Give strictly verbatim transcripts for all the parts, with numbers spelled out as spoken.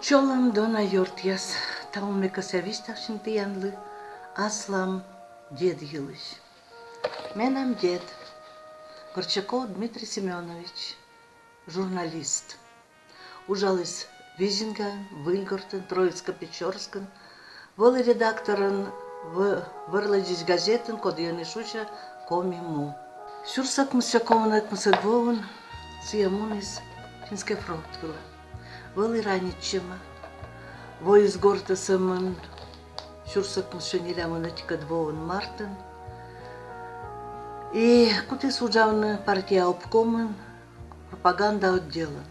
Чолӧм, дона ёртъяс! Талун ме кӧсъя висьтавсьыны тіянлы аслам дед йылысь. Менам дед, Горчаков Дмитрий Семёнович, журналист. Уджаліс Визингаын, Выльгортын, Троицко-Печорскын, вӧлі редакторӧн в-, вӧрлӧдзысь газетын, коді ӧні шусьӧ «Коми му». Сюрс ӧкмыссё комын ӧкмысӧд воын сійӧ муніс Финскӧй фронт вылӧ. Вӧлі ранитчӧма. Воис гортӧ сӧмын сюрс ӧкмыссё нелямын ӧтикӧд воын мартын. И кутіс уджавны партия обкомын, пропаганда отделын.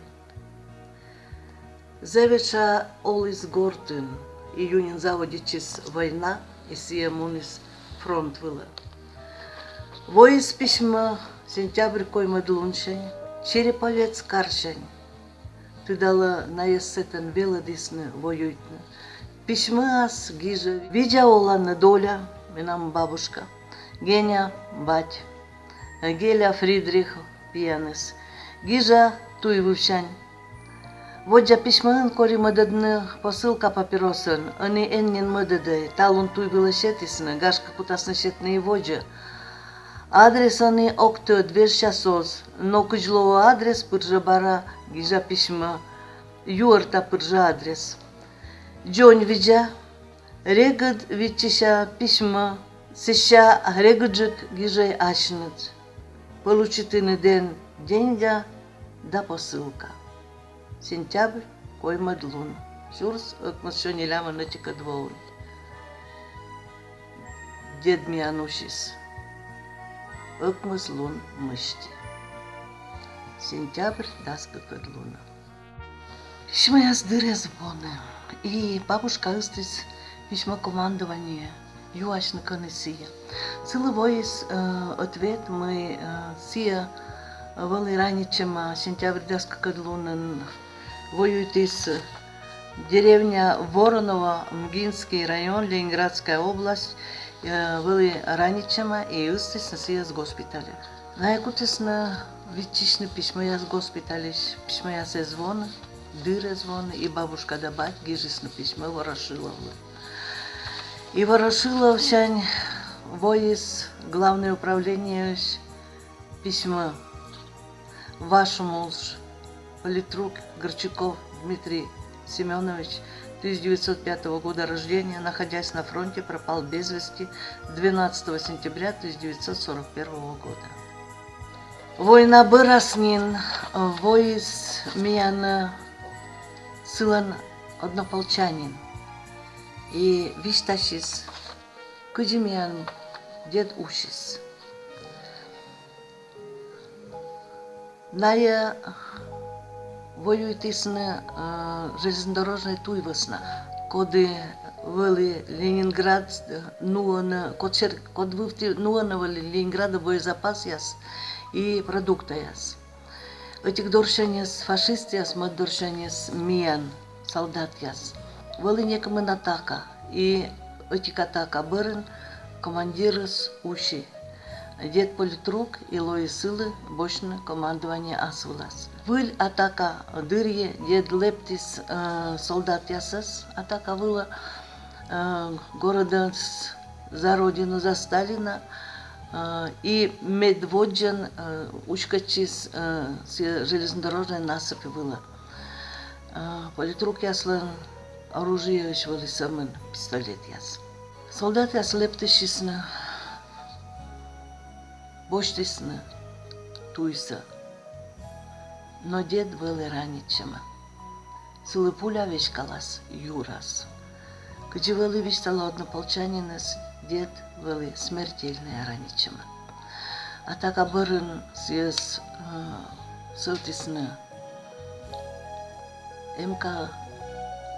Зэв этша оліс гортын, июньын заводитчис война, и сійӧ муніс фронт вылӧ. Воис письмӧ сентябрь коймӧд лунсянь Череповец карсянь. Тыдалӧ, найӧс сэтӧн велӧдісны воюйтны. Письмӧас гижӧ: видза оланныд, Оля, менам бабушка, Геня, бать, Геля, Фридрих, пияныс. Гижа туй вывсянь. Воддза письмӧын кори мӧдӧдны посылка папиросӧн, ӧні эн нин мӧдӧдӧй, талун туй вылӧ сетісны, гашкӧ, кутасны сетны и водзӧ. Адрес ӧні ог тӧд, вежсяс оз, но кыдз лоӧ адрес, пыр жӧ бара гижа письмӧ, юӧрта пыр жӧ адрес. Дзоньвидза, регыд виччыся письмӧ, сэсся регыдджык гижӧй асьныд. Получитінныд эн деньга да посылка. Сентябрь коймӧд лун, сюрс ӧкмыссё нелямын ӧтикӧд воын. Дед миян усис ӧкмыс лун мысти. Сентябрь дас кыкӧд лунӧ. Письмӧяс дыр эз воны. И бабушка ыстіс письмӧ командование, юасьны, кӧні сійӧ. Сылы воис, э, ответ, мый, э, сійӧ вӧлі ранитчӧма сентябрь дас кыкӧд лунын, воюйтіс, э, деревня Вороново, Мгинский район, Ленинградская область, э, вӧлі ранитчӧма и ыстісны сійӧс госпитальӧ. Найӧ кутісны виччысьны письмӧяс госпитальысь, письмӧяс эз воны, дыр эз воны, и бабушка да бать гижисны письмӧ Ворошиловлы. И Ворошиловсянь воис главнӧй управлениеысь письмӧ: ваш муж, политрук Горчаков Дмитрий Семёнович, тысяча девятьсот пятого года рождения, находясь на фронте, пропал без вести двенадцатого сентября тысяча девятьсот сорок первого года. Война бӧрас нин воис миян сылӧн однополчанин и висьтасис, кыдзи миян дед усис. Найӧ воюйтісны, э, железнодорожнӧй туй вӧсна, коді вӧлі Ленинград, э, нуӧны, код сер-, код вывті нуӧны вӧлі Ленинградӧ боезапасъяс и продуктъяс. Ӧтик дорсяньыс фашистъяс, мӧд дорсяньыс миян солдатъяс. Вӧлі некымын атака, и ӧтик атака бӧрын командирыс уси. Дед политрук и лои сылы босьтны командование ас вылас. Выль атака дырйи дед лэптіс, э, солдатъясӧс атака вылӧ, э, горӧдіс «За Родину, за Сталина», э, и медводдзӧн, э, уськӧдчис, э, сійӧ железнодорожнӧй насыпь вылӧ. Э, политрукъяслӧн оружиеысь вӧлі сӧмын пистолетъяс. Солдатъяс лэптысисны, босьтісны туйсӧ. Но дед вӧлі ранитчӧма. Сылы пуля веськалас юрас. Кыдзи вӧлі висьталӧ однополчаниныс, дед вӧлі смертельнӧя ранитчӧма. Атака бӧрын сійӧс, э, сӧвтісны эм ка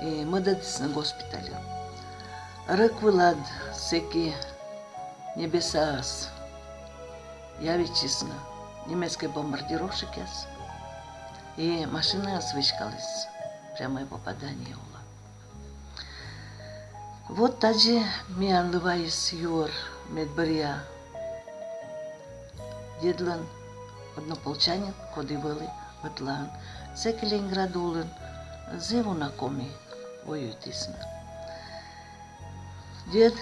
и мӧдӧдісны госпитальӧ. Рӧк вылад сэки небесаӧс явитчисны немецкӧй бомбардировщикъяс, и машинаыс веськаліс, прямӧй попадание олӧ. Вот тадзи миянлы вайис юӧр, мед бӧръя дедлӧн однополчанин, коді вӧлі ӧтлаын. Сэки Ленинград улын зэв уна коми воюйтісны. Дед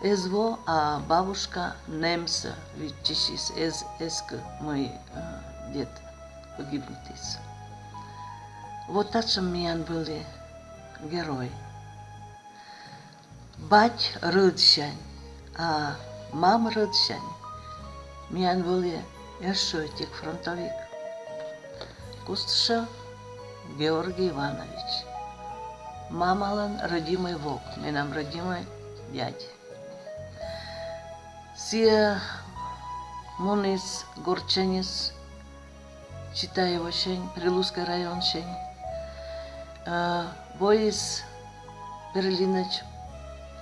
эз во, а бабушка нэмсӧ виччысис, эз эскы, мый, э, дед погибнитіс. Вот татшӧм миян вӧлі герой. Бать рӧдсянь, а мам рӧдсянь миян вӧлі ещӧ ӧтик фронтовик. Кустышев Георгий Иванович. Мамалӧн родимӧй вок, менам родимӧй дядь. Сійӧ муніс гортсяньыс Читаевосянь, Прилузскӧй районсянь. Э, воис Берлинӧдз,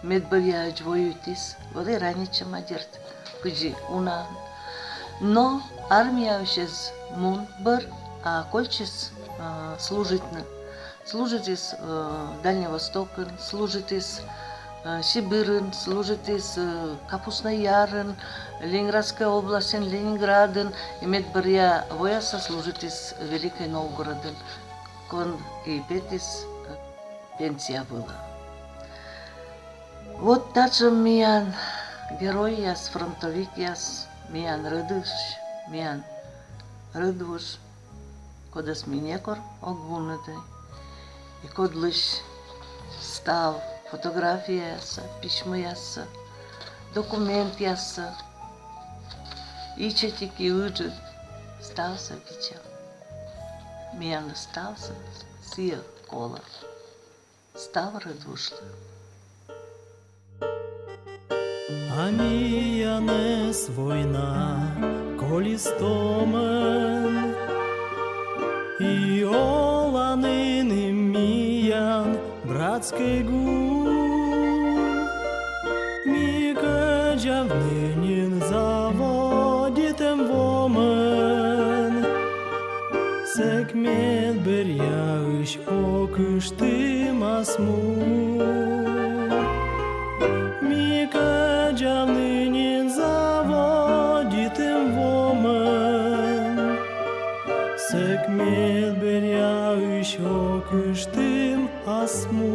медбӧръяӧдз воюйтіс, вӧлі ранитчӧма, дерт, кыдзи унаӧн. Но армияысь эз мун бӧр, а кольччис, э, служитны. Служитіс, э, Дальний Востокын, служитіс, э, Сибирын, служитіс, э, Капустный Ярын, Ленинградскӧй областьын, Ленинградын, и медбӧръя вояса служитіс Великӧй Новгородын, кӧн и петіс, э, пенсия вылӧ. Вот татшӧм миян геройяс, фронтовикъяс, миян рӧдысь, миян рӧдвуж, кодӧс ми некор ог вунӧдӧй, и кодлысь став фотографияяссӧ, письмӧяссӧ, документъяссӧ, ичӧтик и ыджыд, ставсӧ видзам. Миянлы ставсӧ сійӧ колӧ. Став рӧдвужлы. А миянӧс война колис томӧн, и оланныд миян братскӧй гу. Ми кӧдзавны нин заводитім вомӧн, сэк медбӧръяысь окыштім асму. Ми кӧдзавны нин заводитім вомӧн, сэк медбӧръяысь окыштім асму.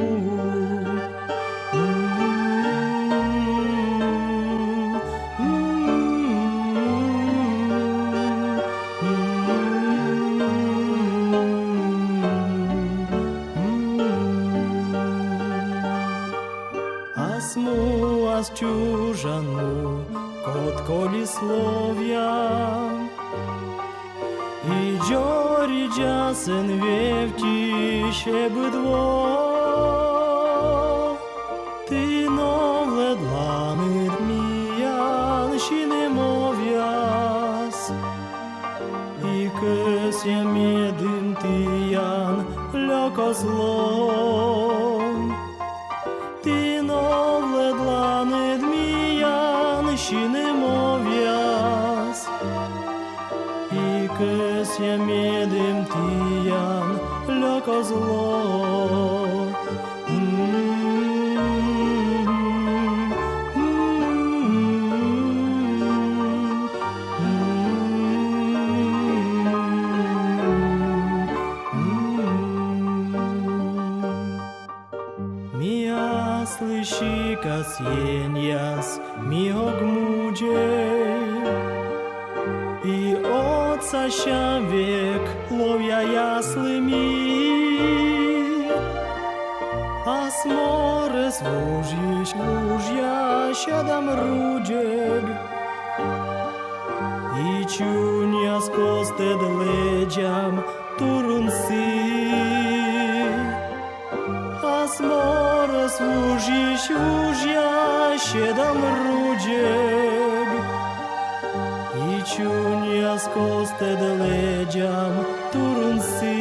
Асмуас чужан му, код колис ловъя, и дзоридзьясӧн вевттьысь быд во. Ті новлӧдланныд миян синмӧвъяс, и кӧсъям, медым тіян лёк оз ло. Ті новлӧдланныд миян синмӧвъяс, и кӧсъям, медым тіян лёк оз ло. Ми аслыд сикас енъяс, ми ог мудзӧй, и отсасям век ловъяяслы ми. Ас морӧс вужйысь вужъя сетам рудзӧг, и чуньяс костӧд лэдзам турунсӧ. Ас морӧс вужйысь вужъя сетам рудзӧг, и чуньяс костӧд лэдзам турунсӧ.